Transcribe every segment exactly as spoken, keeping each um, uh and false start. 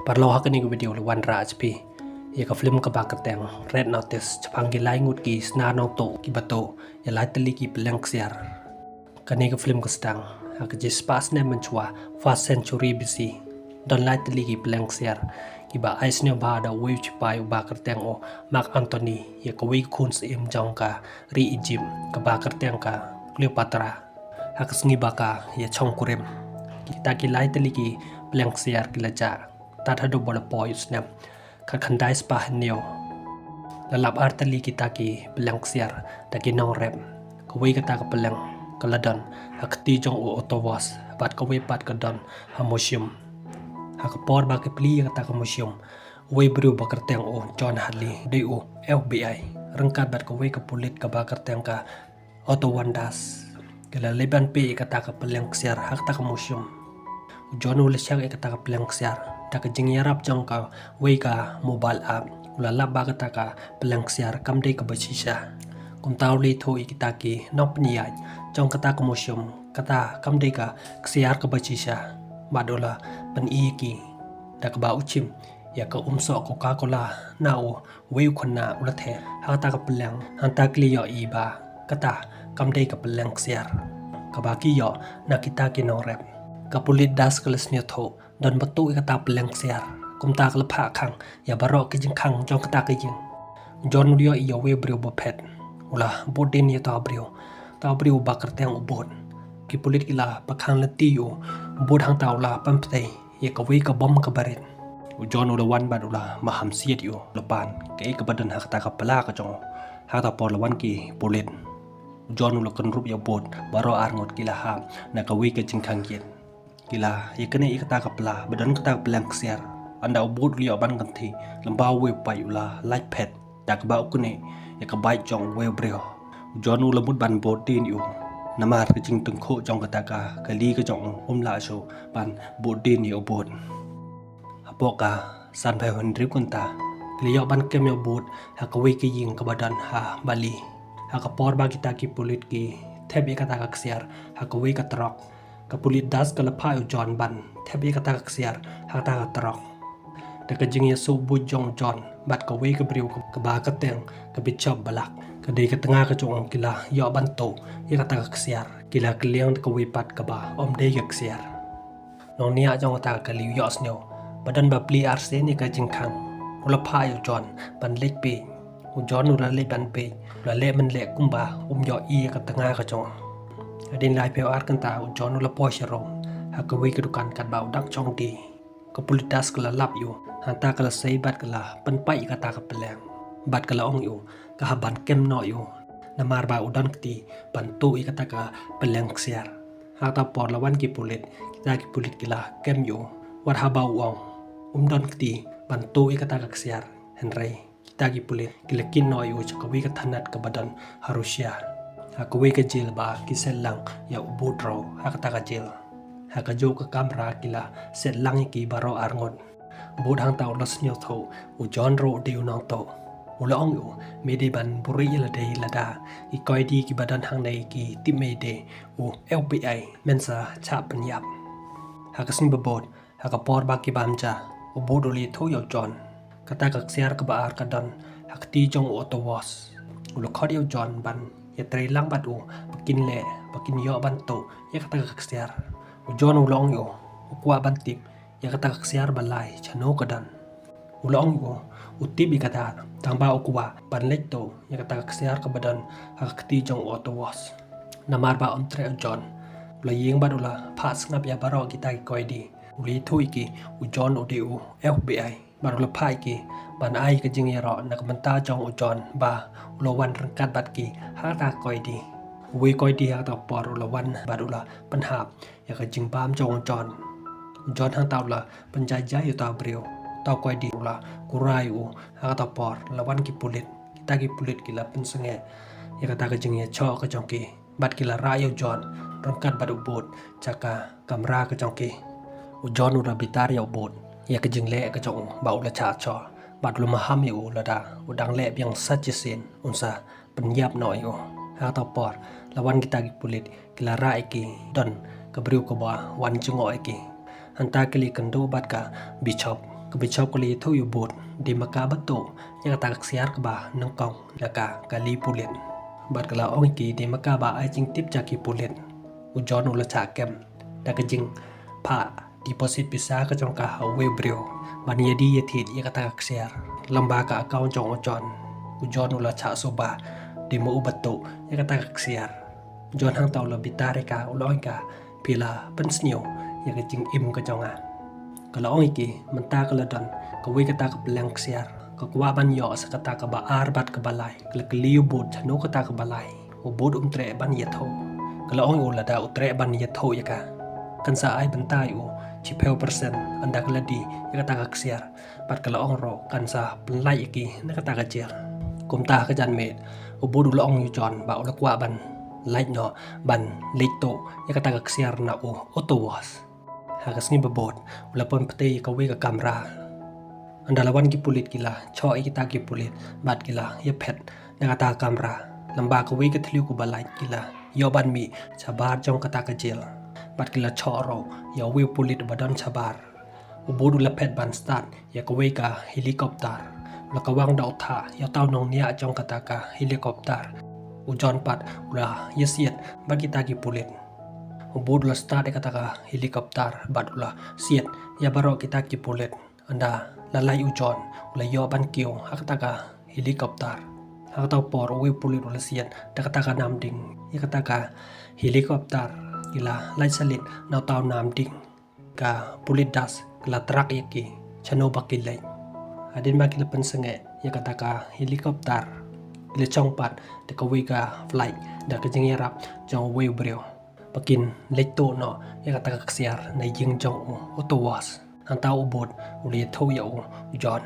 Paralok, ha kane ka video la wanrah ïa phi ïa ka film kaba kyrteng Red Notice, shaphang ki lai ngut ki snar nongtuh kiba tuh ïa lai tylli ki pylleng ksiar. Kane ka film ka sdang ha ka jingspah snem mynshuwa, first century B C. Don lai tylli ki pylleng ksiar kiba ai sngewbha da uwei u shipai uba kyrteng u Mark Antony ïa kawei ka khun syiem jong ka ri Egypt kaba kyrteng ka Cleopatra. Ha ka sngi ba ka ïa shongkurim, kita ki lai tylli ki pylleng ksiar ki la jah tad haduh ba la poi u snem khatkhyndai spah hynñiew. La lap ar tylli kita ki pylleng ksiar da ki nongrep. Kawei kata ka pylleng ka la don ha kti jong u Otto Voss, bad kawei pat ka don ha museum. Ha ka por ba ki plie ïa kata ka museum, uwei u briew ba kyrteng u John Hadley, u dei u F B I, ryngkat bad kawei ka pulit kaba kyrteng ka Otto Wanders, ki la leit ban peit ïa kata ka pylleng ksiar ha kata ka museum. U John u la shah ïa kata ka pylleng ksiar da ka jingïarap jong kawei ka mobile app. U la lap ba kata ka pylleng ksiar kam dei kaba shisha. Kumta u la ïathuh ïa kita ki nongpynïaid jong kata ka museum kata kam dei ka ksiar kaba shisha, bad u la pyni ïa ki da kaba u shim ïa ka umsoh Coca-Cola na u wei u khynnah u la theh ha kata ka pylleng. Hangta ki la ïohi ba kata kam dei ka pylleng ksiar kaba ki ïoh na kita ki nongrep. Ka pulit das ka la sngewthuh don ba tuh ïa kata pylleng ksiar, kumta ka la phah khang ïa baroh ki jingkhang jong kata ka ïing. U John u la ïohi ïa uwei u briew ba phet, u la bud dien ïa uta u briew, uta u briew uba kyrteng u Bud. Ki pulit ki la pakhang lynti ïa u, u Bud hangta u la pynptei ïa kawei ka bom kaba rit. U John u la wan bad u la maham siat ïa u, u la pan kaei kaba don ha kata ka pla ka jong u. Ha kata por la wan ki pulit. U John u la kynrup ïa u Bud, baroh arngut ki la hap na kawei ka jingkhang ïit. Ki la ïaknieh ïa kata ka pla ba don kata ka pylleng ksiar. Ynda u Bud u la ïoh ban kynthih, lymba uwei u paid u la lait phet da kaba u knieh ïa ka bike jong uwei u briew. U John u la mut ban bud dien ïa u, namar ka jingtyngkhuh jong kata ka kali ka jong u, um lah shuh ban bud dien ïa u Bud. Hapoh ka san phew hynriew kynta ki la ïoh ban kem ïa u Bud ha kawei ka ïing kaba don ha Bali. Ha ka por ba kita ki pulit ki thep ïa kata ka ksiar ha kawei ka trok, ka pulit das ka la phah ïa u John ban thep ïa kata ka ksiar ha kata ka trok. Da ka jingïasuh buit jong u John bad kawei ka briew kaba kyrteng ka Bishop Black, ka dei ka tnga ka jong u, ki la ïoh ban tuh ïa kata ka ksiar. Ki la kylliang da kawei pat kaba ym dei ka ksiar. Nongñiah jong kata ka kali u ïohsngew ba don ba plie arsien ïa ka jingkhang. U la phah ïa u John ban leit peit. U John u la leit ban peit, u la leh mynleh kumba um ïohi ïa ka tnga ka jong u. Hadien laiphew ar kynta u John u la poi sharum ha kawei ka dukan katba u dang shong die. Ka pulit das ka la lap ïa u, hangta ka la sei bad ka la pynpait ïa kata ka pylleng. Bad ka la ong ïa u ka hap ban kem noh ïa u, namar ba u don kti ban tuh ïa kata ka pylleng ksiar. Ha kata por la wan ki pulit, kita ki pulit ki la kem ïa u. Wat haba u ong um don kti ban tuh ïa kata ka ksiar, hynrei kita ki pulit ki la kit noh ïa u sha kawei ka thanat kaba don ha Russia, ha kawei ka jel ba ki set lang ïa u Bud ruh ha kata ka jel. Ha kajuh ka kamra ki la set lang ïa ki baroh arngut. Bud hangta u la sngewthuh u John ruh u dei u nongtuh. U la ong ïa u, me dei ban buhrieh ïa lade lada ki koidi kiba don hangne ki tip me dei u F B I, men sa shah pynïap. Ha ka sngi ba bud, ha ka por ba ki bam ja, u Bud u la ïathuh ïa u John kata ka ksiar kaba ar ka don ha kti jong u Otto Voss. U la khot ïa u John ban ïatrei lang bad u ba kin leh, ba kin ïoh ban tuh ïa kata ka ksiar. U John u la ong ïa u, u kwah ban tip ïa kata ka ksiar ba lai shano ka don. U la ong ïa u, u tip ïa kata, tangba u kwah ban leit tuh ïa kata ka ksiar kaba don ha ka kti jong u Otto Voss. Namar ba ym treh u John, u la ïeng bad u la phah sngap ïa baroh kita ki koidi. U la ïathuh ïa ki u John u dei u F B I. Bad u la phah ïa ki ban ai ka jingïaroh na ka bynta jong u John ba u la wan ryngkat bad ki ha kata ka koidi. Uwei u koidi ha kata ka por u la wan bad u la pynhap ïa ka jingbam jong u John. U John hangta u la pynjai jai ïa uta u briew. Uta u koidi u la kurai ïa u. Ha kata ka por la wan ki pulit. Kita ki pulit ki la pynsangeh ïa kata ka jingïashoh ka jong ki. Bad ki la rah ïa u John ryngkat bad u Bud sha ka kamra ka jong ki. U John u la bitar ïa u Bud ïa ka jingleh ka jong u ba u la shah shoh, bad u la maham ïa u lada u dang leh biang sa shisien un sa pynïap noh ïa u. Ha kata ka por la wan kita ki pulit, ki la rah ïa ki don ka briew kaba wan jngoh ïa ki. Hangta ki la ïakynduh bad ka Bishop. Ka bishop ka la ïathuh ïa u Booth, dei ma ka ba tuh ïa kata ka ksiar kaba nyngkong na ka kali pulit. Bad ka la ong ïa ki, dei ma ka ba ai jingtip sha ki pulit. U John u la shah kem da ka jingphah deposit pisa ka jong ka ha uwei u briew ban ïadie ïathied ïa kata ka ksiar. Lyngba ka account jong u John, u John u la shah suba, dei ma u ba tuh ïa kata ka ksiar. U John hangta u la bitar ïa ka, u la ong ïa ka, phi la pynsniew ïa ka jingim ka jong nga. Ka la ong ïa ki, mynta ka la don kawei kata ka pylleng ksiar, ka kwah ban ïoh sa kata kaba ar bad kaba lai. Ka la kylli u Booth shano kata kaba lai. U Booth um treh ban ïathuh. Ka la ong ïa u, lada u treh ban ïathuh ïa ka, kan sa ai bynta ïa u shiphew percent ynda ka la die ïa kata ka ksiar. Bad ka la ong ruh kan sa pynlait ïa ki na kata ka jel. Kumta ha ka janmiet, u Booth u la ong ïa u John ba u la kwah ban lait noh ban leit tuh ïa kata ka ksiar na u Otto Wast. Ha ka sngi ba bud, u la pynptei ïa kawei ka kamra. Ynda la wan ki pulit ki la shoh ïa kita ki pulit bad ki la ïaphet na kata ka kamra. Lyngba kawei ka thliew kaba lait ki la ïoh ban mih shabar jong kata ka jel. Bad ki la shoh ruh ïa uwei u pulit ba don shabar. U Booth u la phet ban start ïa kawei ka helicopter. U la kawang da u thah ïa uta u nongñiah jong kata ka helicopter. U John pat u la ïasiat bad kita ki pulit. U Booth u la start ïa kata ka helicopter bad u la siat ïa baroh kita ki pulit. Ynda la lait u John, u la ïoh ban kiew ha kata ka helicopter. Ha kata ka por uwei u pulit u la siat da kata ka nam ding ïa kata ka helicopter. Ki la lait shalynter na uta u nam ding. Ka pulit das ka la track ïa ki shano ba ki leit. Hadien ba ki la pynsangeh ïa kata ka helicopter, ki la shong pat da kawei ka flight da ka jingïarap jong uwei u briew ba kin leit tuh noh ïa kata ka ksiar na ïing jong u Otto Wast. Hangta u Booth u la ïathuh ïa u John.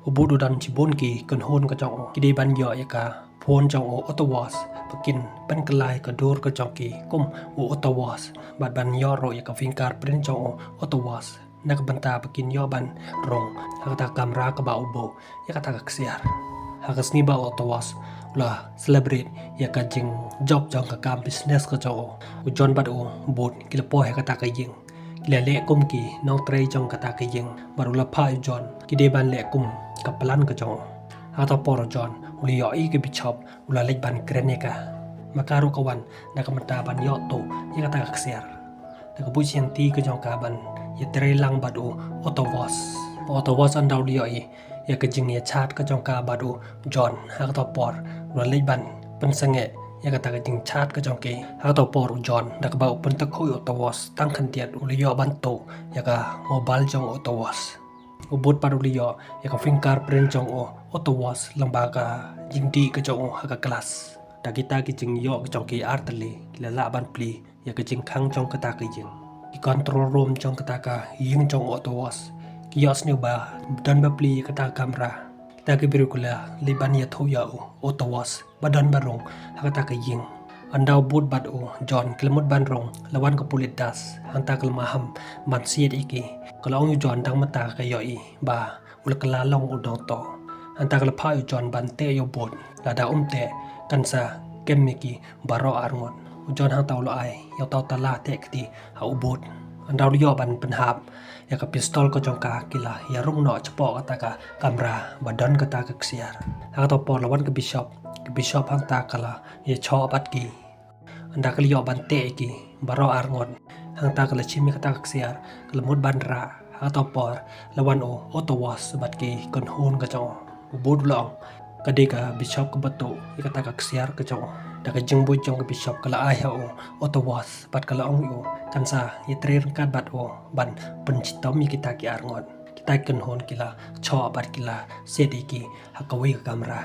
U Booth u don shibun ki kynhun ka jong u, ki dei ban ïoh ïa ka phone jong u Otto Wast ba kin pynkylla ïa ka dur ka jong ki kum u Otto Wast bad ban ïoh ruh ïa ka fingerprint jong u Otto Wast. Na ka bynta ba kin ïoh ban rung ha kata ka kamra kaba u buh ïa kata ka ksiar. Ha ka sngi ba u Otto Wast u la celebrate ïa ka jingjop jong ka kam business ka jong u, u John bad u Booth ki la poi ha kata ka ïing. Ki la leh kum ki nongtrei jong kata ka ïing bad u la phah ïa u John ki dei ban leh kum ka plan ka jong u. Ha kata ka por u John u la ïohi ïa ka bishop, u la leit ban kren ïa ka. Ma ka ruh ka wan na ka bynta ban ïoh tuh ïa kata ka ksiar. Da ka buh shynti ka jong ka ban ïatrei lang bad u Otto Wast. U Otto Wast ynda u la ïohi ïa ka jingïashad ka jong ka bad u John, ha kata ka por u la leit ban pynsangeh ïa kata ka jingshad ka jong ki. Ha kata ka por u John da kaba u pyntakhuh ïa u Otto Wast tang khyndiat u la ïoh ban tuh ïa ka mobile jong u Otto Wast. U Booth pat u la ïoh ïa ka fingerprint jong u Otto Wast lyngba ka jingdih ka jong u ha ka glass. Da kita ki jingïoh ka jong ki artylli ki la lah ban plie ïa ka jingkhang jong kata ka ïing. Ki control room jong kata ka ïing jong u Otto Wast ki ïohsngew ba don bapli ïa kata ka kamra. Kita ki briew ki la leit ban ïathuh ïa u Otto Wast ba don ba rung ha kata ka ïing. Ynda u Booth bad u John ki la mut ban rung, la wan ka pulit das, hangta ka la maham ban siat ïa ki. Ka la ong ïa u John tang mynta ka ïohi ba u la kylla long u nongtuh. Hangta ka la phah ïa u John ban teh ïa u Booth. Lada um teh kan sa kem ïa ki baroh arngut. U John hangta u la ai ïa uta u tala teh kti ha u Booth. Ynda u la ïoh ban pynhap ïa ka pistol ka jong ka, ki la ïarung noh shapoh kata ka kamra ba don kata ka ksiar. Ha kata ka por la wan ka bishop, ka bishop hangta ka la ïashoh bad ki. Ynda ka la ïoh ban teh ïa ki baroh arngut, hangta ka la shim ïa kata ka ksiar, ka la mut ban rah. Ha kata ka por la wan u Otto Wast bad ki kynhun ka jong u. U Booth u la ong, ka dei ka bishop kaba tuh ïa kata ka ksiar ka jong u. Da ka jingbuit jong ka bishop ka la ai ha u Otto Wast bad ka la ong ïa u kan sa ïatrei ryngkat bad u ban pynshitom ïa kita ki arngut. Kita ki kynhun ki la shoh bad ki la siat ïa ki ha kawei ka kamra.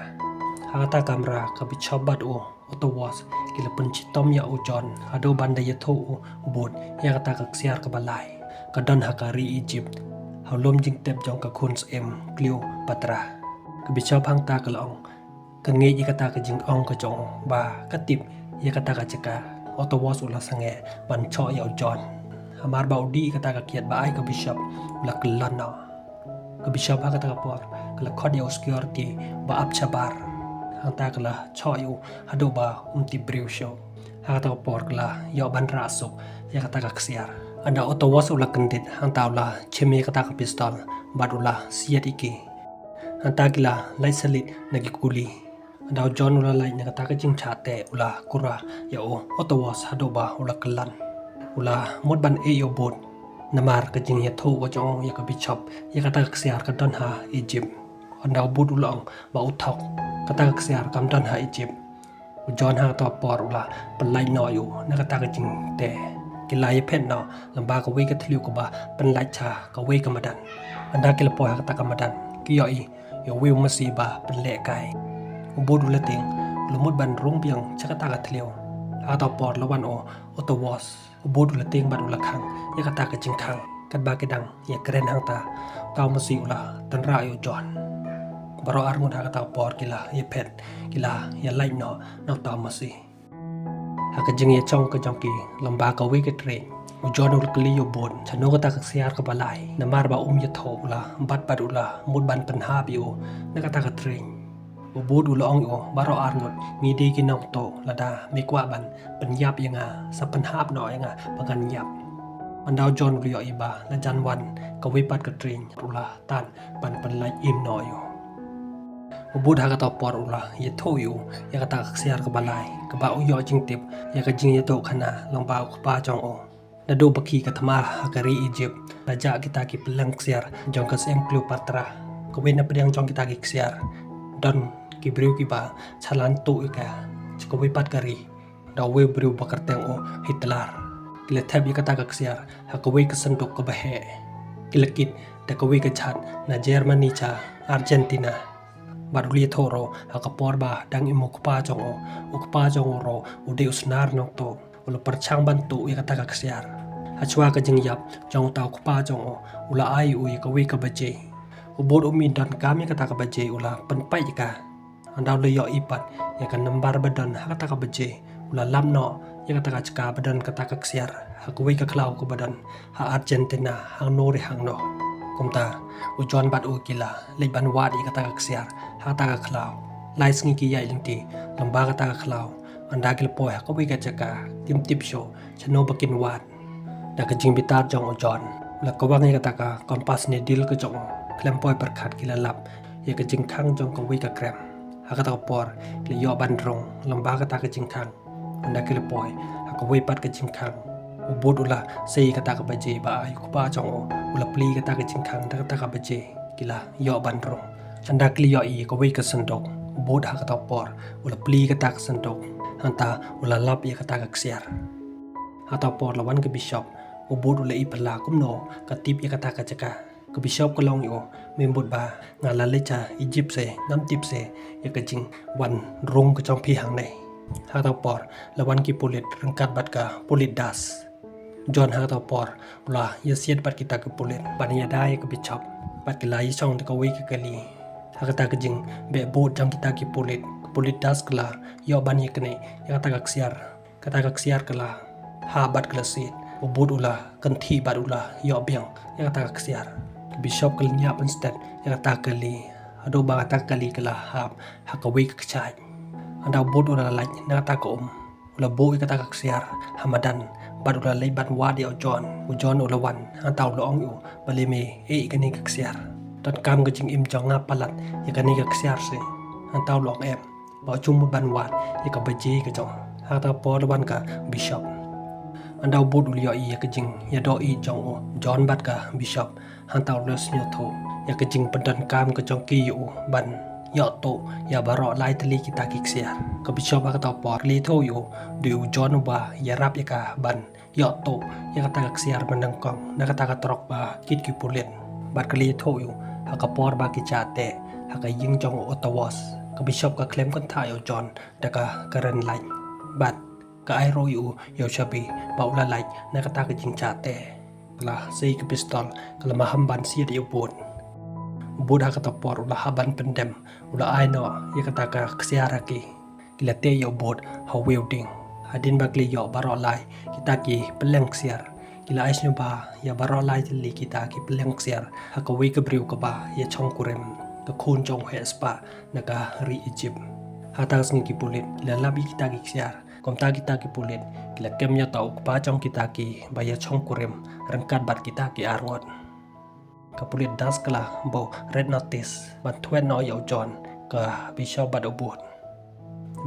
Ha kata ka kamra ka bishop bad u Otto Wast ki la pynshitom ïa u John haduh ban da ïathuh u Booth ïa kata ka ksiar kaba lai ka don ha ka ri Egypt, ha u lum jingtep jong ka khun syiem Cleopatra. Ka bishop hangta ka la ong, ka ngeit ïa kata ka jingong ka jong u ba ka tip ïa kata ka jaka. U Otto Wast u la sangeh ban shoh ïa u John. Hamar ba u dih ïa kata ka kiad ba ai ka bishop, u la kyllon noh. Ka bishop ha kata ka por ka la khot ïa u security ba ap shabar. Hangta ka la shoh ïa u haduh ba um tip briew shuh. Ha kata ka por ka la ïoh ban rah suk ïa kata ka ksiar. Ynda u Otawas u la kyndit, hangta u la chim ïa kata ka pistol bad u la siat ïa ki. Hangta ki la leit sha leit na ki kuli. Ynda u John u la leit na kata ka jingshah teh, u la kura ïa u Otawas haduh ba u la kyllon. U la mut ban ïeh ïa u Booth namar ka jingïathuh ka jong u ïa ka bishop ïa kata ka ksiar ka don ha Egypt. Ynda u Booth u la ong ba u thok kata ka ksiar kam don ha Egypt, u John ha kato ka por u la pynlait noh ïa u na kata ka jingteh. Ki la ïaphet noh lyngba kawei ka thliew kaba pynlait sha kawei ka madan. Ynda ki la poi ha kata ka madan, ki ïohi ïa uwei u masi ba pynlehkai. U Booth u la tieng, u la mut ban rung biang sha kata ka thliew. Ha kato ka por la wan u Otawas. U Booth u la tieng bad u la khang ïa kata ka jingkhang. Katba ki dang ïakren hangta, uta u masi u la tynrah ïa u John. Baroh arngut ha kata ka por ki la ïaphet, ki la ïalait noh na uta u masi. Ha ka jingïashong ka jong ki lyngba kawei ka train, u John u la kylli ïa u Booth shano kata ka ksiar kaba lai, namar ba um ïathuh, u la bat bad u la mut ban pynhap ïa u na kata ka train. U Booth u la ong ïa u, baroh arngut ngi dei ki nongtuh, lada me kwah ban pynïap ïa nga, sa pynhap noh ïa nga ba ngan ïap. Ynda u John u la ïohi ba la jan wan kawei pat ka train, u la tan ban pynlait im noh ïa u. U Booth ha kato ka por u la ïathuh ïa u ïa kata ka ksiar kaba lai, kaba u ïoh jingtip ïa ka jingïathuhkhana lyngba u kpa jong u. Naduh ba ki ka thma ha ka ri Egypt, la jah kita ki pylleng ksiar jong ka syiem Cleopatra. Kawei na pdiang jong kita ki ksiar, don ki briew kiba shalan tuh ïa ka sha kawei pat ka ri da uwei u briew ba kyrteng u Hitler. Ki la thep ïa kata ka ksiar ha kawei ka synduk kaba heh. Ki la kit da kawei ka jhat na Germany sha Argentina. Bad u la ïathuh ruh ha ka por ba dang im u kpa jong u, u kpa jong u ruh u dei u snar nongtuh, u la pyrshang ban tuh ïa kata ka ksiar. Hashwa ka jingïap jong uta u kpa jong u, u la ai u ïa kawei ka baje. U Booth um donkam ïa kata ka baje, u la pynpait ïa ka. Ynda u la ïohi pat ïa ka nambar ba don ha kata ka baje, u la lap noh ïa kata ka jaka ba don kata ka ksiar ha kawei ka khlaw kaba don ha Argentina hangno re hangno. Kumta u John bad u ki la leit ban wad ïa kata ka ksiar ha kata ka khlaw. Lai sngi ki ïaid lynti lyngba kata ka khlaw. Ynda ki la poi ha kawei ka jaka, kim tip shuh shano ba kin wad. Da ka jingbitar jong u John, u la kawang ïa kata ka compass needle ka jong u. Khlem poi pyrkhat ki la lap ïa ka jingkhang jong kawei ka krem. Ha kata ka por ki la ïoh ban rung lyngba kata ka jingkhang. Ynda ki la poi ha kawei pat ka jingkhang, u Booth u la sei ïa kata ka baje ba ai u kpa jong u. U la plie ïa kata ka jingkhang da kata ka baje, ki la ïoh ban rung. Ynda ki la ïohi ïa kawei ka synduk, u Booth ha kata ka por u la plie ïa kata ka synduk. Hangta u la lap ïa kata ka ksiar. Ha kata ka por la wan ka bishop. U Booth u la ïaphylla kumno ka tip ïa kata ka jaka. Ka bishop ka la ong ïa u, me mut ba nga la leit sha Egypt se, ngam tip se ïa ka jingwan rung ka jong phi hangne. Ha kata ka por la wan ki pulit ryngkat bad ka pulit das. John ha kata ka por u la ïasiat bad kita ki pulit ban ïada ïa ka bishop. Bad ki la ïashong da kawei ka kali. Ha kata ka jingbeh bud jong kita ki pulit, ka pulit das ka la ïoh ban ïaknieh ïa kata ka ksiar. Kata ka ksiar ka la hap bad ka la siat. U Booth u la kynthih bad u la ïoh biang ïa kata ka ksiar. Ka bishop ka la ñiah pynstet ïa kata ka kali haduh ba kata ka kali ka la hap ha kawei ka kshaid. Ynda u Booth u la lait na kata ka um, u la buh ïa kata ka ksiar ha madan bad u la leit ban wad ïa u John. U John u la wan, hangta u la ong ïa u, balei me ïeh ïa kane ka ksiar? Donkam ka jingim jong nga palat ïa kane ka ksiar se? Hangta u la ong em, ba u ju mut ban wad ïa ka baje ka jong. Ha kata ka por la wan ka bishop. Ynda u Booth u la ïohi ïa ka jingïadoh ïeit jong u John bad ka bishop, hangta u la sngewthuh ïa ka jingpyndonkam ka jong ki ïa u ban ïoh tuh ïa baroh lai tylli kita ki ksiar. Ka bishop ha kata ka por ka la ïathuh ïa u, dei u John uba ïarap ïa ka ban ïoh tuh ïa kata ka ksiar ba nyngkong na kata ka trok ba kit ki pulit. Bad ka la ïathuh ïa u, ha ka por ba ki shah teh ha ka ïing jong u Otawas, ka bishop ka khlem kynthah ïa u John da ka kren lait. Bad ka ai ruh ïa u ïa u shabi ba u la lait na kata ka jingshah teh. Ka la sei ka pistol, ka la maham ban siat ïa u Booth. U Booth ha kata ka por u la hap ban pyndem, u la ai noh ïa kata ka ksiar ha ki. Ki la teh ïa u Booth ha uwei u dieng. Hadien ba ki la ïoh baroh lai kita ki pylleng ksiar, ki la ai sngewbha ïa baroh lai tylli kita ki pylleng ksiar ha kawei ka briew kaba ïashong kurim, ka khun jong u heh spah na ka ri Egypt. Ha kata ka sngi ki pulit ki la lap ïa kita ki ksiar Kumta kita ki pulit ki la kem ïa uta u kpa jong kita ki ba ïa shongkurim ryngkat bad kita ki arngut. Ka pulit das ka la buh red notice ban thwet noh ïa u John, ka bishop bad u Booth.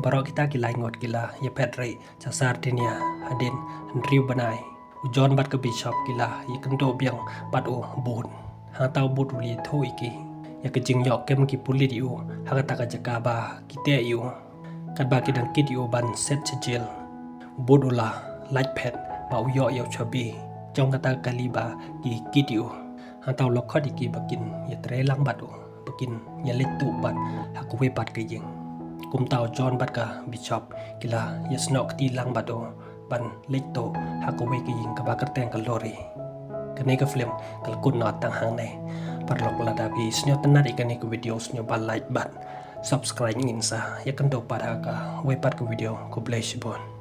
Baroh kita ki laingut ki la ïaphet rieh sha Sardinia hadien hynriew bnai. U John bad ka bishop ki la ïakynduh biang bad u Booth. Hangta u Booth u la ïathuh ïa ki ïa ka jingïoh kem ki pulit ïa u ha kata ka jaka ba ki teh ïa u. Katba ki dang kit ïa u ban set sha jel, u Booth u la lait phet ba u ïoh ïa u shabi jong kata ka kali ba ki kit ïa u. Hangta u la khot ïa ki ba kin ïatrei lang bad u, ba kin ïaleit tuh pat ha kawei pat ka ïing. Kumta u John bad ka bishop ki la ïasnoh kti lang bad u ban leit tuh ha kawei ka ïing kaba kyrteng ka Lori. Kane ka film ka la kut noh tang hangne. Paralok, lada phi sngewtynnat ïa kane ka video, sngewbha like bad subscribe, ngin sa ïakynduh pat ha kawei pat ka video. Khublei shibun.